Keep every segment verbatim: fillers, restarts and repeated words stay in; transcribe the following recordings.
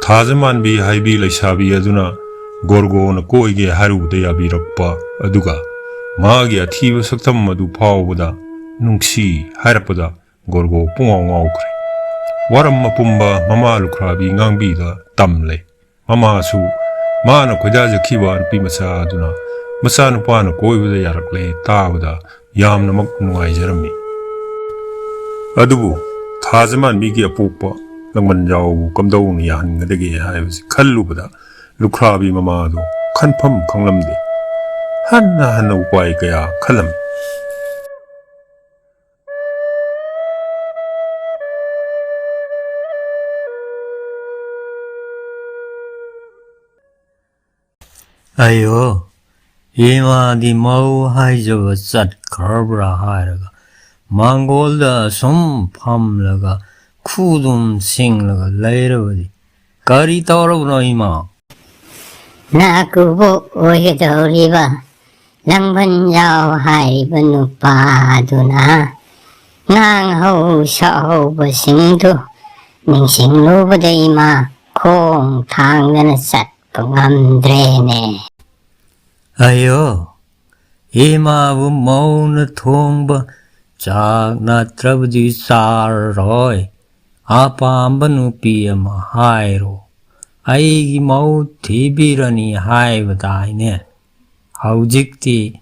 ꯊꯥꯖꯃꯥꯟꯕꯤ ꯍꯥꯏꯕꯤ ꯂꯩꯁꯥꯕꯤ ꯑꯗꯨꯅ ꯒꯣꯔꯒꯣꯅ ꯀꯣꯏꯒꯦ ꯍꯥꯏꯔꯨꯕꯗ ꯌꯥꯕꯤꯔꯛꯄ ꯑꯗꯨꯒ ꯃꯥꯒꯤ ꯑꯊꯤꯕ ꯁꯛꯇꯝ ꯑꯗꯨ ꯐꯥꯎꯕꯗ ꯅꯨꯡꯁꯤ ꯍꯥꯏꯔꯛꯄꯗ ꯒꯣꯔꯒꯣ ꯄꯨꯡꯉꯥꯎ ꯉꯥꯎꯈ꯭ꯔꯦ꯫ ꯋꯥꯔꯝ ꯑꯄꯨꯝꯕ ꯃꯃꯥ ꯂꯨꯈ꯭ꯔꯥꯕꯤ ꯉꯥꯡꯕꯤꯗ ꯇꯝꯂꯦ꯫ ꯃꯃꯥꯁꯨ ꯃꯥꯅ ꯈꯣꯏꯗꯥꯖꯈꯤꯕ ꯅꯨꯄꯤ ꯃꯆꯥ ꯑꯗꯨꯅ ꯃꯆꯥꯅꯨꯄꯥꯅ ꯀꯣꯏꯕꯗ ꯌꯥꯔꯛꯂꯦ ꯇꯥꯕꯗ ꯌꯥꯝꯅꯃꯛ ꯅꯨꯡꯉꯥꯏꯖꯔꯝꯃꯤ꯫ ꯑꯗꯨꯕꯨ ꯊꯥꯖꯃꯥꯟꯕꯤꯒꯤ ꯑꯄꯣꯛꯄ ꯂꯥꯡꯕꯟꯖꯥꯎꯕꯨ ꯀꯝꯗꯧꯅ ꯌꯥꯍꯟꯒꯗꯒꯦ ꯍꯥꯏꯕꯁꯤ ꯈꯜꯂꯨꯕꯗ ꯂꯨꯈ꯭ꯔꯥꯕꯤ ꯃꯃꯥꯗꯨ ꯈꯟꯐꯝ ꯈꯪꯂꯝꯗꯦ꯫ ꯍꯟꯅ ꯍꯟꯅ ꯎꯄꯥꯏ ꯀꯌꯥ ꯈꯜꯂꯝꯃꯤ꯫ ꯑꯌꯣ, ꯏꯃꯥꯗꯤ ꯃꯧ ꯍꯥꯏꯖꯕ ꯆꯠꯈ꯭ꯔꯕ꯭ꯔꯥ ꯍꯥꯏꯔꯒ ꯃꯥꯡꯒꯣꯜꯗ ꯁꯨꯝ ꯐꯝꯂꯒ ꯈꯨꯗꯨꯝ ꯁꯤꯡꯂꯒ ꯂꯩꯔꯕꯗꯤ ꯀꯔꯤ ꯇꯧꯔꯕꯅꯣ ꯏꯃꯥ? ꯅꯥꯀꯨꯕꯣꯛ ꯑꯣꯏꯒꯗꯧꯔꯤꯕ ꯂꯥꯡꯕꯟꯖꯥꯎ ꯍꯥꯏꯔꯤꯕ ꯅꯨꯄꯥꯗꯨꯅ ꯉꯥꯡꯍꯧ ꯁꯛꯍꯧꯕꯁꯤꯡꯗꯨ ꯅꯤꯡꯁꯤꯡꯂꯨꯕꯗ ꯏꯃꯥ ꯈꯣꯡ ꯊꯥꯡꯗꯅ ꯆꯠꯄ ꯉꯝꯗ꯭ꯔꯦꯅꯦ꯫ ꯑꯌꯣ, ꯏꯃꯥꯕꯨ ꯃꯧꯅ ꯊꯣꯡꯕ ꯆꯥꯛ ꯅꯠꯇ꯭ꯔꯕꯗꯤ ꯆꯥꯔꯔꯣꯏ꯫ ꯑꯄꯥꯝꯕ ꯅꯨꯄꯤ ꯑꯃ ꯍꯥꯏꯔꯣ, ꯑꯩꯒꯤ ꯃꯧ ꯊꯤꯕꯤꯔꯅꯤ ꯍꯥꯏꯕꯗꯥꯏꯅꯦ꯫ ꯍꯧꯖꯤꯛꯇꯤ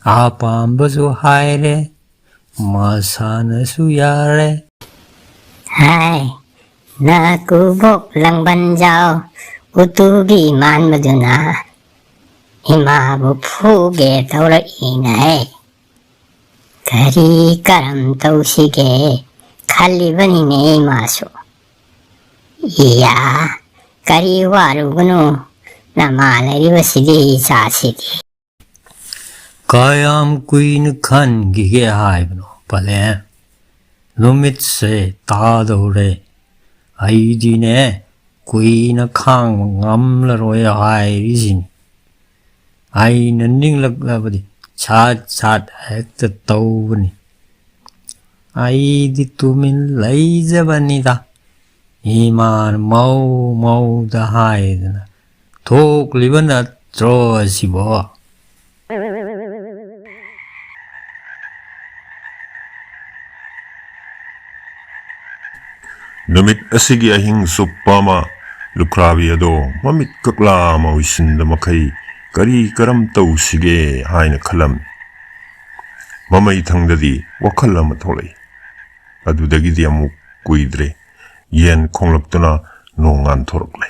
ꯑꯄꯥꯝꯕꯁꯨ ꯍꯥꯏꯔꯦ, ꯃꯁꯥꯅꯁꯨ ꯌꯥꯔꯦ꯫ ꯍꯥꯏ, ꯅꯥꯀꯨꯕꯣꯛ ꯂꯥꯡꯕꯟꯖꯥꯎ ꯎꯇꯨꯕꯤ ꯃꯥꯟꯕꯗꯨꯅ ꯏꯃꯥꯕꯨ ꯐꯨꯒꯦ ꯇꯧꯔꯛꯏꯅꯦ꯫ ꯀꯔꯤ ꯀꯔꯝ ꯇꯧꯁꯤꯒꯦ ꯈꯜꯂꯤꯕꯅꯤꯅꯦ ꯏꯃꯥꯁꯨ꯫ ꯏꯌꯥ, ꯀꯔꯤ ꯋꯥꯔꯨꯒꯅꯨ, ꯅꯃꯥ ꯂꯩꯔꯤꯕꯁꯤꯗꯤ ꯏꯆꯥꯁꯤꯗꯤ꯫ ꯀꯌꯥꯝ ꯀꯨꯏꯅ ꯈꯟꯈꯤꯒꯦ ꯍꯥꯏꯕꯅꯣ ꯄꯂꯦ? ꯅꯨꯃꯤꯠꯁꯦ ꯇꯥꯗꯧꯔꯦ꯫ ꯑꯩꯗꯤꯅꯦ, ꯀꯨꯏꯅ ꯈꯥꯡꯕ ꯉꯝꯂꯔꯣꯏ ꯍꯥꯏꯔꯤꯁꯤꯅꯤ꯫ ꯑꯩꯅ ꯅꯤꯡꯂꯛꯂꯕꯗꯤ ꯁꯥꯠ ꯁꯥꯠ ꯍꯦꯛꯇ ꯇꯧꯕꯅꯤ꯫ ꯑꯩꯗꯤ ꯇꯨꯃꯤꯟ ꯂꯩꯖꯕꯅꯤꯗ꯫ ꯏꯃꯥꯅ ꯃꯧ ꯃꯧꯗ ꯍꯥꯏꯗꯅ ꯊꯣꯛꯂꯤꯕ ꯅꯠꯇ꯭ꯔꯣ ꯑꯁꯤꯕꯣ? ꯅꯨꯃꯤꯠ ꯑꯁꯤꯒꯤ ꯑꯍꯤꯡ ꯆꯨꯞꯄ ꯑꯃ ꯂꯨꯈ꯭ꯔꯥꯕꯤ ꯑꯗꯣ ꯃꯃꯤꯠ ꯀꯛꯂꯥ ꯑꯃ ꯎꯏꯁꯤꯟꯗ ꯃꯈꯩ ꯀꯔꯤ ꯀꯔꯝ ꯇꯧꯁꯤꯒꯦ ꯍꯥꯏꯅ ꯈꯜꯂꯝꯃꯤ꯫ ꯃꯃꯩ ꯊꯪꯗꯗꯤ ꯋꯥꯈꯜ ꯑꯃ ꯊꯣꯛꯂꯛꯏ꯫ ꯑꯗꯨꯗꯒꯤꯗꯤ ꯑꯃꯨꯛ ꯀꯨꯏꯗ꯭ꯔꯦ, ꯌꯦꯟ ꯈꯣꯡꯂꯛꯇꯨꯅ ꯅꯣꯡ ꯉꯥꯟꯊꯣꯔꯛꯂꯦ꯫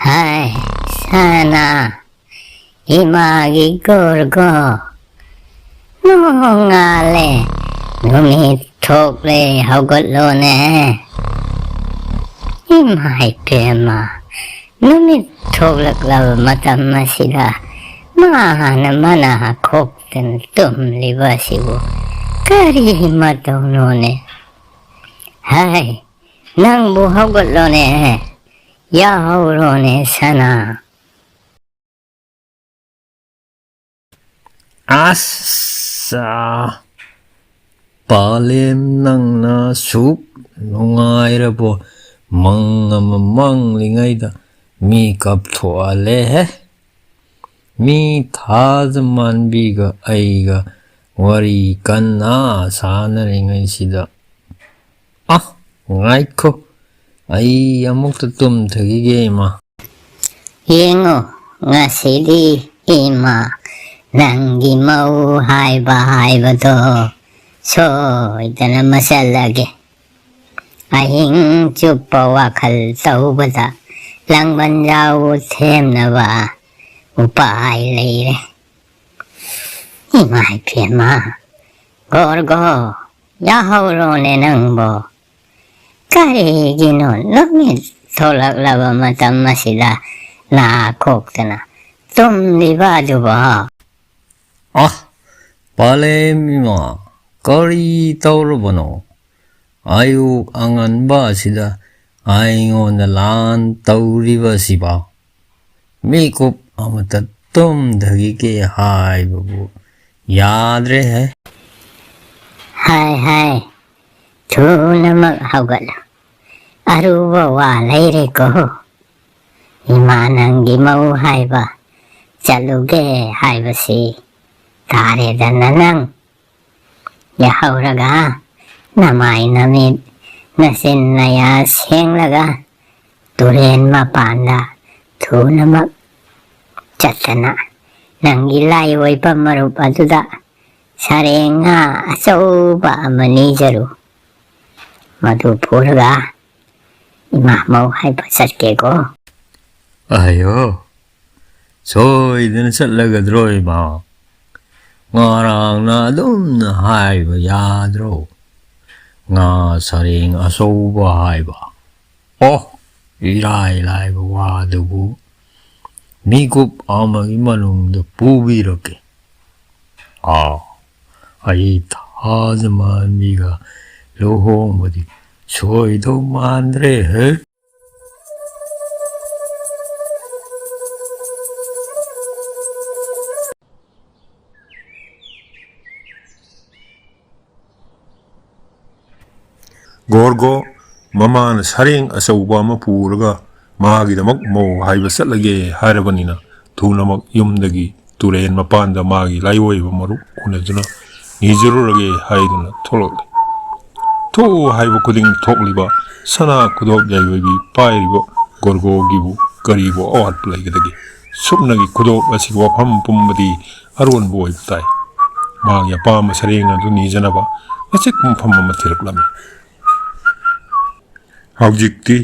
ꯍꯥꯏ, ꯁꯅꯥ, ꯏꯃꯥꯒꯤ ꯒꯣꯔꯒꯣ, ꯅꯣꯡꯉꯥꯜꯂꯦ, ꯅꯨꯃꯤꯠ ꯊꯣꯛꯂꯦ, ꯍꯧꯒꯠꯂꯣꯅꯦ꯫ ꯏꯃꯥꯏ ꯄꯦꯝꯃ, ꯅꯨꯃꯤꯠ ꯊꯣꯛꯂꯛꯂꯕ ꯃꯇꯝ ꯑꯁꯤꯗ ꯃꯥꯅ ꯃꯅꯥ ꯈꯣꯛꯇꯅ ꯇꯨꯝꯂꯤꯕ ꯑꯁꯤꯕꯨ ꯀꯔꯤ ꯃꯇꯧꯅꯣꯅꯦ? ꯍꯥꯏ, ꯅꯪꯕꯨ ꯍꯧꯒꯠꯂꯣꯅꯦ, ꯌꯥꯍꯧꯔꯣꯅꯦ ꯁꯅꯥ꯫ ꯑꯁ! ꯄꯥꯂꯦꯝ, ꯅꯪꯅ ꯁꯨꯛ ꯅꯨꯡꯉꯥꯏꯔꯕꯣ? ꯃꯪ ꯑꯃ ꯃꯪꯂꯤꯉꯩꯗ ꯃꯤ ꯀꯞꯊꯣꯛꯍꯜꯂꯦꯍꯦ꯫ ꯃꯤ ꯊꯥꯖ ꯃꯥꯟꯕꯤꯒ ꯑꯩꯒ ꯋꯥꯔꯤ ꯀꯟꯅ ꯁꯥꯟꯅꯔꯤꯉꯩꯁꯤꯗ꯫ ꯑ, ꯉꯥꯏꯈꯣ, ꯑꯩ ꯑꯃꯨꯛꯇ ꯇꯨꯝꯊꯈꯤꯒꯦ, ꯏꯃꯥ꯫ ꯌꯦꯡꯉꯣ, ꯉꯁꯤꯗꯤ ꯏꯃꯥ ꯅꯪꯒꯤ ꯃꯧ ꯍꯥꯏꯕ ꯍꯥꯏꯕꯗꯣ ꯁꯣꯏꯗꯅ ꯃꯁꯜꯂꯒꯦ꯫ ꯑꯍꯤꯡ ꯆꯨꯞꯄ ꯋꯥꯈꯜ ꯇꯧꯕꯗ ꯂꯥꯡꯕꯟ ꯖꯥꯎ ꯊꯦꯝꯅꯕ ꯎꯄꯥꯏ ꯂꯩꯔꯦ꯫ ꯏꯃꯥ ꯏꯄꯦꯝꯃ, ꯒꯣꯔꯒꯣ, ꯌꯥꯍꯧꯔꯣꯅꯦ ꯅꯪꯕꯣ꯫ ꯀꯔꯤꯒꯤꯅꯣ ꯅꯨꯃꯤꯠ ꯊꯣꯛꯂꯛꯂꯕ ꯃꯇꯝ ꯑꯁꯤꯗ ꯅꯥ ꯈꯣꯛꯇꯅ ꯇꯨꯝꯂꯤꯕ ꯑꯗꯨꯕꯣ? ꯑ, ꯄꯥꯂꯦꯝ ꯏꯃꯥ, ꯀꯔꯤ ꯇꯧꯔꯕꯅꯣ? ꯑꯌꯨꯛ ꯑꯉꯟꯕ ꯑꯁꯤꯗ ꯑꯩꯉꯣꯟꯗ ꯂꯥꯟ ꯇꯧꯔꯤꯕꯁꯤꯕꯣ? ꯃꯤꯀꯨꯞ ꯑꯃꯇ ꯇꯨꯝꯊꯈꯤꯒꯦ ꯍꯥꯏꯕꯕꯨ ꯌꯥꯗ꯭ꯔꯦꯍꯦ꯫ ꯍꯥꯏ ꯍꯥꯏ, ꯊꯨꯅꯃꯛ ꯍꯧꯒꯠꯂꯨ꯫ ꯑꯔꯨꯕ ꯋꯥ ꯂꯩꯔꯦꯀꯣ꯫ ꯏꯃꯥ ꯅꯪꯒꯤ ꯃꯧ ꯍꯥꯏꯕ ꯆꯠꯂꯨꯒꯦ ꯍꯥꯏꯕꯁꯤ ꯇꯥꯔꯦꯗꯅ ꯅꯪ꯫ ꯌꯥꯍꯧꯔꯒ ꯅꯃꯥꯏ ꯅꯃꯤꯠ ꯅꯆꯤꯟ ꯅꯌꯥ ꯁꯦꯡꯂꯒ ꯇꯨꯔꯦꯟ ꯃꯄꯥꯟꯗ ꯊꯨꯅꯃꯛ ꯆꯠꯇꯅ ꯅꯪꯒꯤ ꯂꯥꯏ ꯑꯣꯏꯕ ꯃꯔꯨꯞ ꯑꯗꯨꯗ ꯁꯔꯦꯡ ꯉꯥ ꯑꯆꯧꯕ ꯑꯃ ꯅꯤꯖꯔꯨ꯫ ꯃꯗꯨ ꯄꯨꯔꯒ ꯏꯃꯥ ꯃꯧ ꯍꯥꯏꯕ ꯆꯠꯀꯦꯀꯣ꯫ ꯑꯌꯣ, ꯁꯣꯏꯗꯅ ꯆꯠꯂꯒꯗ꯭ꯔꯣ ꯏꯃꯥ? ꯉꯔꯥꯡꯅ ꯑꯗꯨꯝꯅ ꯍꯥꯏꯕ ꯌꯥꯗ꯭ꯔꯣ? ꯉꯥ ꯁꯔꯦꯡ ꯑꯆꯧꯕ ꯍꯥꯏꯕ꯫ ꯑꯣ, ꯏꯔꯥꯏ ꯂꯥꯏꯕ ꯋꯥꯗꯨꯕꯨ ꯃꯤꯀꯨꯞ ꯑꯃꯒꯤ ꯃꯅꯨꯡꯗ ꯄꯨꯕꯤꯔꯛꯀꯦ꯫ ꯑꯥ, ꯑꯩ ꯊꯥꯖ ꯃꯥꯟꯕꯤꯒ ꯂꯨꯍꯣꯡꯕꯗꯤ ꯁꯣꯏꯗꯧ ꯃꯥꯟꯗ꯭ꯔꯦ ꯍꯦ꯫ ꯒꯣꯔꯒꯣ ꯃꯃꯥꯅ ꯁꯔꯦꯡ ꯑꯆꯧꯕ ꯑꯃ ꯄꯨꯔꯒ ꯃꯥꯒꯤꯗꯃꯛ ꯃꯧ ꯍꯥꯏꯕ ꯆꯠꯂꯒꯦ ꯍꯥꯏꯔꯕꯅꯤꯅ, ꯊꯨꯅꯃꯛ ꯌꯨꯝꯗꯒꯤ ꯇꯨꯔꯦꯟ ꯃꯄꯥꯟꯗ ꯃꯥꯒꯤ ꯂꯥꯏꯑꯣꯏꯕ ꯃꯔꯨꯞ ꯎꯅꯗꯨꯅ ꯅꯤꯖꯔꯨꯔꯒꯦ ꯍꯥꯏꯗꯨꯅ ꯊꯣꯛꯂꯛꯂꯦ꯫ ꯊꯣꯛꯎ ꯍꯥꯏꯕ ꯈꯨꯗꯤꯡ ꯊꯣꯛꯂꯤꯕ ꯁꯅꯥ ꯈꯨꯗꯣꯞ ꯌꯥꯏꯑꯣꯏꯕꯤ ꯄꯥꯏꯔꯤꯕ ꯒꯣꯔꯒꯣꯒꯤꯕꯨ ꯀꯔꯤꯕꯨ ꯑꯋꯥꯠꯄ ꯂꯩꯒꯗꯒꯦ? ꯁꯨꯞꯅꯒꯤ ꯈꯨꯗꯣꯞ ꯑꯁꯤꯒꯤ ꯋꯥꯐꯝ ꯄꯨꯝꯕꯗꯤ ꯑꯔꯣꯟꯕ ꯑꯣꯏꯕ ꯇꯥꯏ꯫ ꯃꯥꯒꯤ ꯑꯄꯥꯝꯕ ꯁꯔꯦꯡ ꯑꯗꯨ ꯅꯤꯖꯅꯕ ꯑꯆꯤꯛꯄ ꯃꯐꯝ ꯑꯃ ꯊꯤꯔꯛꯂꯝꯃꯤ꯫ ꯍꯧꯖꯤꯛꯇꯤ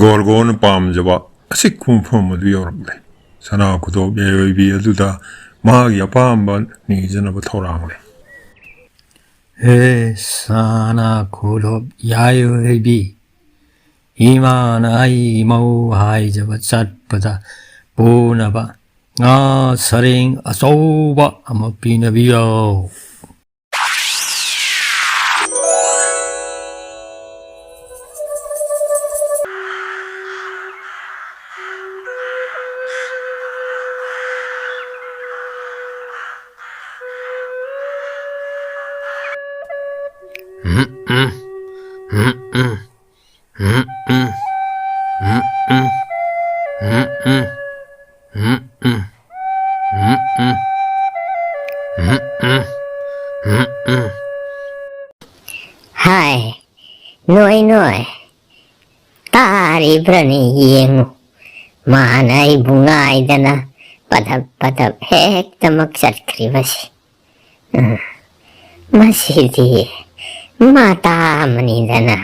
ꯒꯣꯔꯒꯣꯅ ꯄꯥꯝꯖꯕ ꯑꯆꯤꯛꯄ ꯃꯐꯝ ꯑꯗꯨ ꯌꯧꯔꯛꯂꯦ꯫ ꯁꯅꯥ ꯈꯨꯗꯣꯞ ꯌꯥꯏꯑꯣꯏꯕꯤ ꯑꯗꯨꯗ ꯃꯥꯒꯤ ꯑꯄꯥꯝꯕ ꯅꯤꯖꯅꯕ ꯊꯧꯔꯥꯡꯂꯦ꯫ ꯍꯦ ꯁꯅꯥ ꯈꯨꯂꯣꯞ ꯌꯥꯏꯑꯣꯏꯕꯤ, ꯏꯃꯥꯅ ꯑꯩꯒꯤ ꯃꯧ ꯍꯥꯏꯖꯕ ꯆꯠꯄꯗ ꯄꯨꯅꯕ ꯉꯥ ꯁꯔꯦꯡ ꯑꯆꯧꯕ ꯑꯃ ꯄꯤꯅꯕꯤꯌꯣ꯫ ꯍꯥꯏ, ꯅꯣꯏ ꯅꯣꯏ, ꯇꯥꯔꯤꯕ꯭ꯔꯅꯦ ꯌꯦꯡꯉꯨ, ꯃꯥꯅ ꯑꯩꯕꯨ ꯉꯥꯏꯗꯅ ꯄꯗꯞ ꯄꯗꯞ ꯍꯦꯛꯇꯃꯛ ꯆꯠꯈ꯭ꯔꯤꯕꯁꯤ꯫ ꯎꯝ, ꯃꯁꯤꯗꯤ ꯃꯇꯥ ꯑꯃꯅꯤꯗꯅ꯫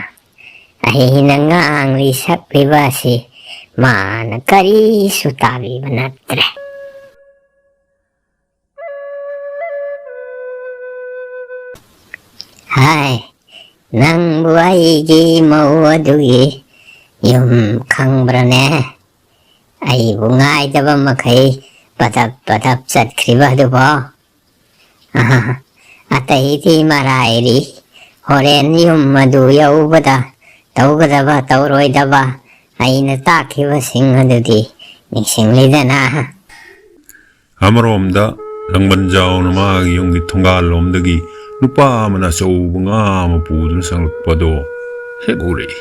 ꯑꯩꯅ ꯉꯥꯡꯂꯤ ꯁꯛꯂꯤꯕ ꯑꯁꯤ ꯃꯥꯅ ꯀꯔꯤꯁꯨ ꯇꯥꯕꯤꯕ ꯅꯠꯇ꯭ꯔꯦ꯫ ꯍꯥꯏ, ꯅꯪꯕꯨ ꯑꯩꯒꯤ ꯃꯧ ꯑꯗꯨꯒꯤ ꯌꯨꯝ ꯈꯪꯕ꯭ꯔꯅꯦ? ꯑꯩꯕꯨ ꯉꯥꯏꯗꯕ ꯃꯈꯩ ꯄꯗꯞ ꯄꯗꯞ ꯆꯠꯈ꯭ꯔꯤꯕ ꯑꯗꯨꯕꯣ? ꯑꯍꯥ, ꯑꯇꯩꯗꯤ ꯃꯔꯥꯏꯔꯤ, ꯍꯣꯔꯦꯟ ꯌꯨꯝ ꯑꯗꯨ ꯌꯧꯕꯗ ꯇꯧꯒꯗꯕ ꯇꯧꯔꯣꯏꯗꯕ ꯑꯩꯅ ꯇꯥꯛꯈꯤꯕꯁꯤꯡ ꯑꯗꯨꯗꯤ ꯅꯤꯡꯁꯤꯡꯂꯤꯗꯅ? ꯑꯃꯔꯣꯝꯗ ꯂꯪꯕꯟꯖꯥꯎꯅ ꯃꯥꯒꯤ ꯌꯨꯝꯒꯤ ꯊꯣꯡꯒꯥꯜꯂꯣꯝꯗꯒꯤ ꯅꯨꯄꯥ ꯑꯃꯅ ꯑꯆꯧꯕ ꯉꯥ ꯑꯃ ꯄꯨꯗꯨꯅ ꯆꯪꯂꯛꯄꯗꯣ ꯍꯦꯛ ꯎꯔꯛꯏ꯫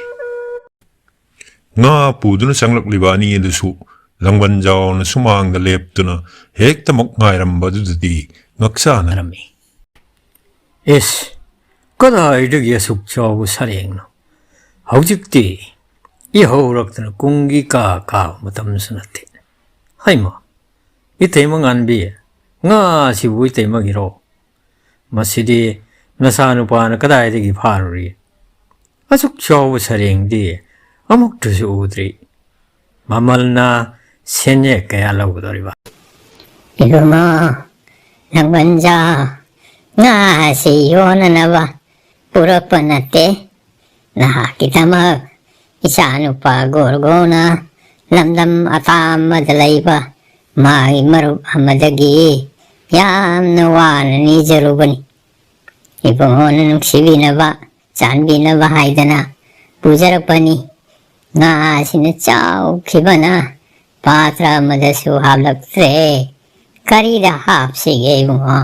ꯉꯥ ꯄꯨꯗꯨꯅ ꯆꯪꯂꯛꯂꯤꯕ ꯑꯅꯤ ꯑꯗꯨꯁꯨ ꯂꯪꯕꯟꯖꯥꯎꯅ ꯁꯨꯃꯥꯡꯗ ꯂꯦꯞꯇꯨꯅ ꯍꯦꯛꯇꯃꯛ ꯉꯥꯏꯔꯝꯕꯗꯨꯗꯗꯤ ꯉꯛꯆꯥꯅꯔꯝꯃꯤ꯫ ꯏꯁ, ꯀꯗꯥꯏꯗꯒꯤ ꯑꯁꯨꯛ ꯆꯥꯎꯕ ꯁꯔꯦꯡꯅꯣ? ꯍꯧꯖꯤꯛꯇꯤ ꯏꯍꯧꯔꯛꯇꯅ ꯀꯨꯝꯒꯤ ꯀꯥ ꯀꯥꯕ ꯃꯇꯝꯁꯨ ꯅꯠꯇꯦ꯫ ꯍꯩꯃꯥ, ꯏꯇꯩꯃ ꯉꯥꯟꯕꯤ, ꯉꯥꯁꯤꯕꯨ ꯏꯇꯩꯃꯒꯤꯔꯣ? ꯃꯁꯤꯗꯤ ꯅꯆꯥꯅꯨꯄꯥꯅ ꯀꯗꯥꯏꯗꯒꯤ ꯐꯥꯔꯨꯔꯤ? ꯑꯁꯨꯛ ꯆꯥꯎꯕ ꯁꯔꯦꯡꯗꯤ ꯑꯃꯨꯛꯇꯁꯨ ꯎꯗ꯭ꯔꯤ꯫ ꯃꯃꯜꯅ ꯁꯦꯟꯌꯦꯛ ꯀꯌꯥ ꯂꯧꯒꯗꯧꯔꯤꯕ? ꯏꯕꯨꯡꯉꯣ, ꯂꯪꯕꯟꯖꯥ, ꯉꯥ ꯑꯁꯤ ꯌꯣꯟꯅꯅꯕ ꯄꯨꯔꯛꯄ ꯅꯠꯇꯦ꯫ ꯅꯍꯥꯛꯀꯤꯗꯃꯛ ꯏꯆꯥꯅꯨꯄꯥ ꯒꯣꯔꯒꯣꯅ ꯂꯝꯗꯝ ꯑꯇꯥꯡꯕꯗ ꯂꯩꯕ ꯃꯥꯒꯤ ꯃꯔꯨꯞ ꯑꯃꯗꯒꯤ ꯌꯥꯝꯅ ꯋꯥꯅ ꯅꯤꯖꯔꯨꯕꯅꯤ꯫ ꯏꯕꯨꯡꯉꯣꯅ ꯅꯨꯡꯁꯤꯕꯤꯅꯕ, ꯆꯥꯟꯕꯤꯅꯕ ꯍꯥꯏꯗꯅ ꯄꯨꯖꯔꯛꯄꯅꯤ꯫ ꯉꯥ ꯑꯁꯤꯅ ꯆꯥꯎꯈꯤꯕꯅ ꯄꯥꯇ꯭ꯔ ꯑꯃꯗꯁꯨ ꯍꯥꯞꯂꯛꯇ꯭ꯔꯦ꯫ ꯀꯔꯤꯗ ꯍꯥꯞꯁꯤꯒꯦ, ꯏꯕꯨꯡꯉꯣ?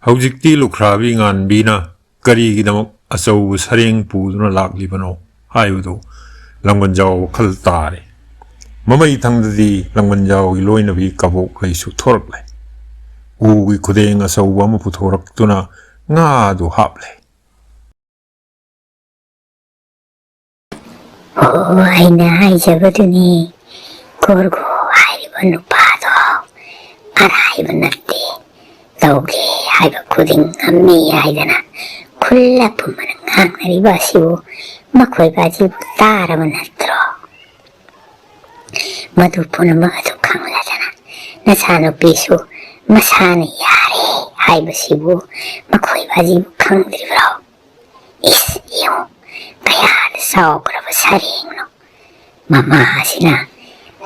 ꯍꯧꯖꯤꯛꯇꯤ ꯂꯨꯈ꯭ꯔꯥꯕꯤ ꯉꯥꯟꯕꯤꯅ ꯀꯔꯤꯒꯤꯗꯃꯛ ꯑꯆꯧꯕ ꯁꯔꯦꯡ ꯄꯨꯗꯨꯅ ꯂꯥꯛꯂꯤꯕꯅꯣ ꯍꯥꯏꯕꯗꯨ ꯂꯪꯒꯟꯖꯥꯎ ꯋꯥꯈꯜ ꯇꯥꯔꯦ꯫ ꯃꯃꯩ ꯊꯪꯗꯗꯤ ꯂꯪꯒꯟꯖꯥꯎꯒꯤ ꯂꯣꯏꯅꯕꯤ ꯀꯕꯣꯛ ꯂꯩꯁꯨ ꯊꯣꯔꯛꯂꯦ꯫ ꯎꯒꯤ ꯈꯨꯗꯦꯡ ꯑꯆꯧꯕ ꯑꯃ ꯄꯨꯊꯣꯔꯛꯇꯨꯅ ꯉꯥꯗꯨ ꯍꯥꯞꯂꯦ꯫ ꯑꯣ, ꯑꯩꯅ ꯍꯥꯏꯖꯕꯗꯨꯅꯤ, ꯒꯣꯔꯒꯣ ꯍꯥꯏꯔꯤꯕ ꯅꯨꯄꯥꯗꯣ ꯑꯔꯥꯏꯕ ꯅꯠꯇꯦ꯫ ꯇꯧꯒꯦ ꯍꯥꯏꯕ ꯈꯨꯗꯤꯡ ꯉꯝꯃꯤ ꯍꯥꯏꯗꯅ ꯈꯨꯜ ꯑꯄꯨꯝꯕꯅ ꯉꯥꯡꯅꯔꯤꯕ ꯑꯁꯤꯕꯨ ꯃꯈꯣꯏ ꯕꯥꯖꯤꯕꯨ ꯇꯥꯔꯕ ꯅꯠꯇ꯭ꯔꯣ? ꯃꯗꯨ ꯄꯨꯝꯅꯃꯛ ꯑꯗꯨ ꯈꯪꯂꯗꯅ ꯅꯆꯥꯅꯨꯄꯤꯁꯨ ꯃꯁꯥꯅ ꯌꯥꯔꯦ ꯍꯥꯏꯕꯁꯤꯕꯨ ꯃꯈꯣꯏ ꯕꯥꯖꯤꯕꯨ ꯈꯪꯗ꯭ꯔꯤꯕ꯭ꯔꯣ? ꯏꯁ, ꯌꯦꯡꯉꯨ, ꯀꯌꯥꯗ ꯆꯥꯎꯈ꯭ꯔꯕ ꯁꯔꯦꯡꯅꯣ꯫ ꯃꯃꯥ ꯑꯁꯤꯅ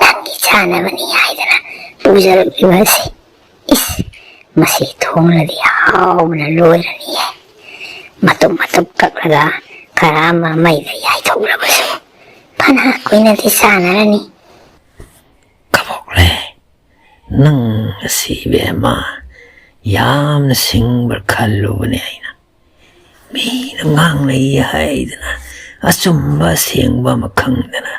ꯅꯪꯒꯤ ꯆꯥꯅꯕꯅꯤ ꯍꯥꯏꯗꯅ ꯄꯨꯖꯔꯛꯂꯤꯕ ꯑꯁꯤ꯫ ꯏꯁ, ꯃꯁꯤ ꯊꯣꯡꯂꯗꯤ ꯍꯥꯎꯕꯅ ꯂꯣꯏꯔꯅꯤꯌꯦ꯫ ꯃꯇꯨꯝ ꯃꯇꯨꯝ ꯀꯛꯂꯒ ꯈꯔ ꯑꯃ ꯃꯩꯗ ꯌꯥꯏꯊꯣꯛꯂꯕꯁꯨ ꯐꯅ ꯀꯨꯏꯅꯗꯤ ꯆꯥꯅꯔꯅꯤ꯫ ꯀꯕꯣꯛꯂꯦ, ꯅꯪ ꯑꯁꯤ ꯏꯕꯦꯝꯃ ꯌꯥꯝꯅ ꯁꯤꯡꯕ꯭ꯔꯥ ꯈꯜꯂꯨꯕꯅꯦ ꯑꯩꯅ꯫ ꯃꯤꯅ ꯉꯥꯡꯅꯩ ꯍꯥꯏꯗꯅ ꯑꯆꯨꯝꯕ ꯑꯁꯦꯡꯕ ꯑꯃ ꯈꯪꯗꯅ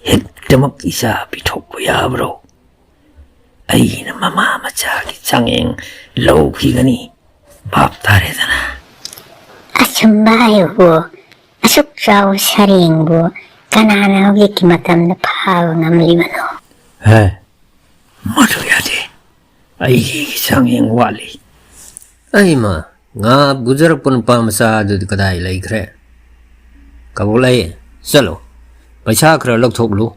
ꯍꯦꯛꯇꯃꯛ ꯏꯆꯥ ꯄꯤꯊꯣꯛꯄ ꯌꯥꯕ꯭ꯔꯣ? ꯑꯩꯅ ꯃꯃꯥ ꯃꯆꯥꯒꯤ ꯆꯥꯡꯌꯦꯡ ꯂꯧꯈꯤꯒꯅꯤ꯫ ꯚꯥꯞ ꯇꯥꯔꯦꯗꯅ? ꯑꯆꯨꯝꯕ ꯍꯥꯏꯕꯨ, ꯑꯁꯨꯛ ꯆꯥꯎꯕ ꯁꯔꯦꯡꯕꯨ ꯀꯅꯥꯅ ꯍꯧꯖꯤꯛꯀꯤ ꯃꯇꯝꯗ ꯐꯥꯕ ꯉꯝꯂꯤꯕꯅꯣ? ꯍꯦ, ꯃꯗꯨ ꯌꯥꯗꯦ꯫ ꯑꯩꯒꯤ ꯆꯥꯡꯌꯦꯡ ꯋꯥꯠꯂꯤ꯫ ꯑꯩꯃ, ꯉꯥ ꯄꯨꯖꯔꯛꯄ ꯅꯨꯄꯥ ꯃꯆꯥ ꯑꯗꯨꯗꯤ ꯀꯗꯥꯏ ꯂꯩꯈ꯭ꯔꯦ? ꯀꯕꯣꯛꯂꯩ, ꯆꯠꯂꯣ, ꯄꯩꯁꯥ ꯈꯔ ꯂꯧꯊꯣꯛꯂꯨ,